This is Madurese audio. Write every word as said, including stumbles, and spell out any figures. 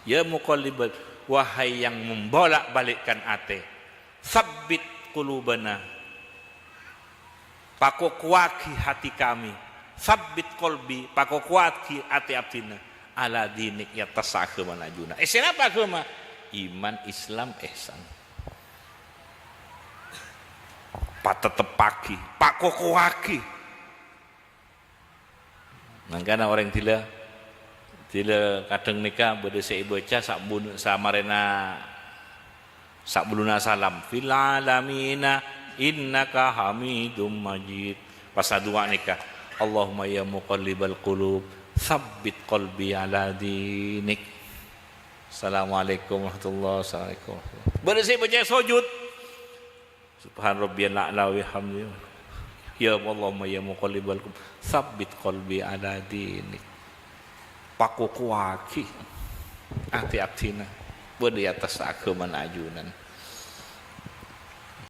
Ya muqallibal, wahai yang membolak-balikkan ate, tsabbit qulubana, pakokowaghi hati kami, tsabbit qalbi, pakokowaghi ate abdina, ala dinik, e attas aghâmana ajunan. Eh, sè napa aghâma? Iman, Islam, ihsan. Patetteppaghi, pakokowaghi. Mangkana orèng dhilâ, dhilâ kadhâng nèka bâdâ sè èbâca sabun-, samarèna sabellunna salam, "Fil alamina innaka hamidum majid." Pas adu'a nèka, "Allahumma ya muqallibal qulub, tsabbit qalbi ala dinik." Assalamualaikum warahmatullahi wabarakatuh. Bâdâ sè èbâca sojud. Subhan rabbiyal a'la wa bihamdi. Ya Allahumma ya muqallibal qulub, tsabbit qalbi ala dinik. Pakokowaghi ati abdina bâdâ è attas aghâmana ajunan.